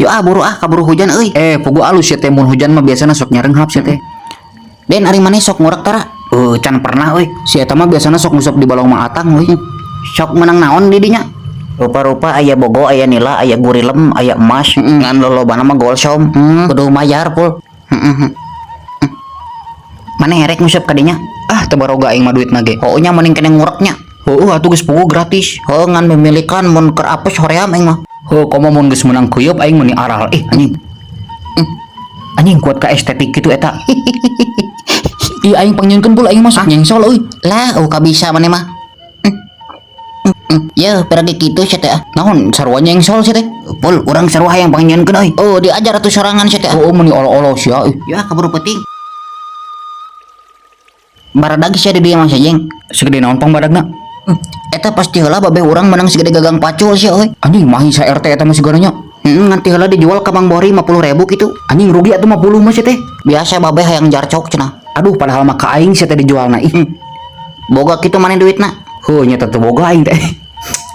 Yuk ah, buru ah, kaburu hujan euy. Eh, puguh alus ya teh, mun hujan mah biasana sok nyarenghap sia teh. Den, ari maneh sok ngurek tara? Eh, can pernah euy. Si eta mah biasana sok ngusap di balong Mang Atang euy. Sok menang naon di dinya? Rupa-rupa aya bogo, aya nila, aya gurilem, aya emas, ngan lolobana mah golsom. Kudu mayar, Pul. Heeh. Maneh erek ngusap ka dinya? Ah, teu baroga aing mah duitna ge. Oh nya, mending keneh ngureknya. Heueuh atuh, geus puguh gratis. Heuh, ngan mimilikan mun keur apes hoream aing mah. Heuh, komo mun geus meunang keuyeup aing meuni aral. Ih, anjing. Anjing, kuat ka estetik kitu eta. Ih, aing pangnyieunkeun, Pul, aing mah sok nyengsol euy. Lah, oh kabisa maneh mah. Yeuh, pergi kitu sia teh ah. Naon sarua nyengsol sia teh? Pul, urang sarua hayang pangnyieunkeun euy. Oh, diajar atuh sorangan sia teh ah. Oh, meuni olo-olo sia euy. Ya, kaburu peuting. Baradag sia di dieu mah, Jeng. Segede naon pang badagna? Eta pasti heula babeh urang menang segede gagang pacul sia euy. Anjing, mahi sa RT eta mah sigana nya. Heeh, ngan ti heula dijual ka Mang Bori 50.000 kitu. Anjing, rugi atuh 50 mah sia teh. Biasa, babeh hayang jarcok cenah. Aduh, padahal mah ka aing sia teh dijualna ih. Boga kitu maneh duitna? Heuh nya, teu boga aing teh.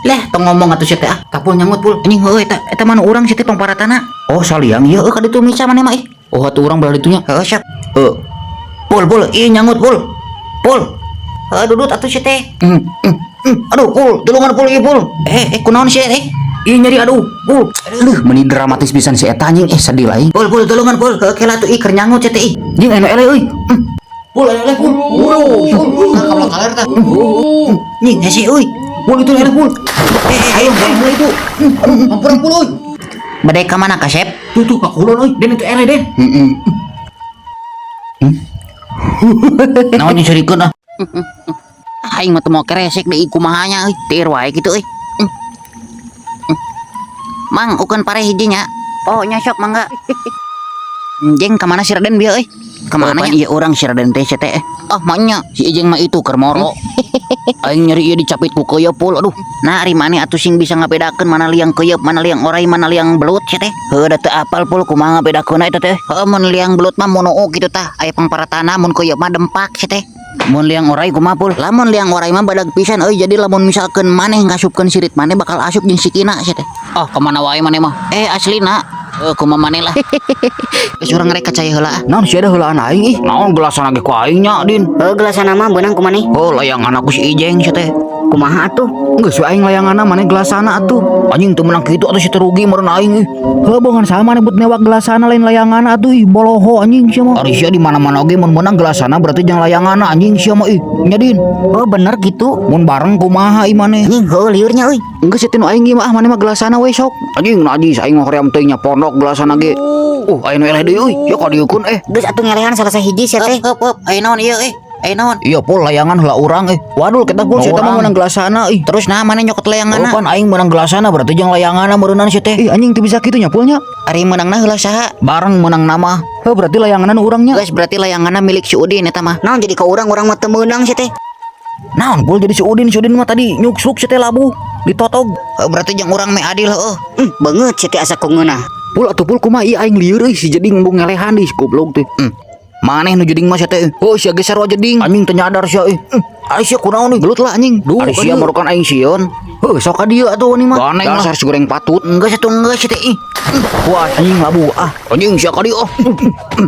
Leh, tong ngomong atuh sia teh ah. Tapul nyangut, Pul. Anjing, heueuh eta eta mah nu urang sia teh pangparatana. Oh, saliang ieu. Heueuh, ka ditu misa maneh mah ih. Oh, atuh urang belah ditunya. Heueuh, sok. Heuh. Pul, Pul, ih nyangut, Pul. Pul. Heuh, dudut atuh sia teh. Aduh, Pul, tulungan, Pul, ieu, Pul. Eh, eh, kunaon sia eh? Ih, nyeri, aduh, Pul. Aduh, meuni dramatis pisan si eta, anjing, eh, sedih lah aing. Pul, Pul, tulungan, Pul. Heueuh, kela tuh ih keur nyangut sia teh ih. Jeung anu eleh euy. Pul, anu eleh, Pul. Nah, kabelah kaler tah. Nying, hese euy. Pul, itu eleh, Pul. Eh, eh, Ayo, ayo itu. Aduh, ampun, Pul euy. Bade ka mana, Kasep? Tuh tuh ka kulon euy. Den, itu eleh, Den. Heeh. Naon nyusurikeun ah? Aing mah teu mau keresek deui, kumaha nya euy. Tiir wae kitu euy. Mang, ukeun pare hiji nya. Oh, nya sok mangga. Jeng, ka mana si Raden bieu euy? Ka mana nya? Ieu urang si Raden teh sia teh. Oh, maunya Si Ijeng mah itu keur moro. Aing nyeri ieu dicapit ku keuyeup, Pul. Aduh. Nah, ari maneh atuh sing bisa ngabedakeun mana liang keuyeup, mana liang orai, mana liang belut sia teh. Heuh, da teu apal, Pul, kumaha ngabedakeunna eta teh. Heuh, mun liang belut mah monoo kitu tah, aya pangparatana, mun keuyeup mah dempak sia teh. Mun liang orai kumaha, Pul? Lamun liang orai mah badag pisan euy, jadi lamun misalkeun maneh ngasupkeun sirit maneh bakal asup jeung sikina sia teh. Ah, kemana wae maneh mah? Eh, aslina. Heuh, kumaha maneh lah. Geus, urang rek ka cai heula ah. Naon sia da heulaan aing ih. Naon gelasan ge ku aing nya, Din? Heuh, gelasana mah beunang ku maneh. Oh, layangan aku si Ijeng sia teh. Kumaha atuh? Geus we aing layanganna, maneh gelasana atuh. Anjing, teu meunang kitu atuh sia teh, rugi meureun aing ih. Heuh, bongan saha maneh but newak gelasana lain layanganna atuh ih, boloho anjing sia mah. Ari sia di mana-mana oge mun meunang gelasana berarti jang layanganna, anjing sia mah ih. Nya, Din. Oh, bener gitu. Mun bareng kumaha ih maneh? Anjing, heuh liurnya euy. Geus sia teh nu aing ieu mah ah, maneh mah gelasana we sok. Anjing, najis aing mah, hoream teuing nya pondok gelasana ge. Aya nu eleh deui euy. Ya kadieukeun eh. Geus atuh, ngelehan salah sahiji sia teh. Heup, heup, aya naon ieu eh? Aya naon? Iya, Pul, layangan heula urang eh. Waduh, kita, Pul, sia teh mah meunang gelasana ih. Terus nah maneh nyokot Oh, layanganna? pan aing meunang gelasana berarti jang layanganna meureunan sia teh. Ih, anjing, teu bisa kitu nya, Pul, nya. Ari meunangna heula saha? Bareng meunang nama. Heuh, berarti layanganna nu urang nya. Geus, berarti layanganna milik si Udin eta mah. Naon jadi ka urang, urang mah teu meunang sia teh. Naon, Pul, jadi si Udin? Si Udin mah tadi nyuksruk sia teh, labuh ditotog. Heuh, berarti jang urang me adil heueuh. Beungeut sia teh asa ku ngeunah. Pul, atuh, Pul, kumaha ieu, aing lieur euy, si jeding embung ngelehan di goblok teh. Maneh nu jeding mah sia teh. Oh, sia ge sarua jeding. Anjing, teu nyadar sia euy. Ari sia kunaon nih? Gelut lah, anjing. Duh, ari sia merukan aing sieun. Heuh, sok ka dieu atuh ini mah. Gandeng lah. Dasar si goreng patut. Enggeus atuh, enggeus sia teh ih. Wah, anjing, labuh ah. Anjing, sia ka dieu ah.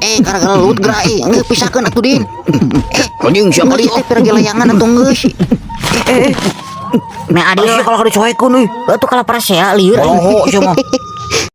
Eh, gara-gara lut geura ih. Enggeus, pisahkeun atuh, Din. Eh, Anjing, sia ka enggeus dieu teh pirage layangan atuh geus. Me adil. Ari sia kalah dicoekeun euy. Atuh kalah parasea lieur. Boloho sia mah.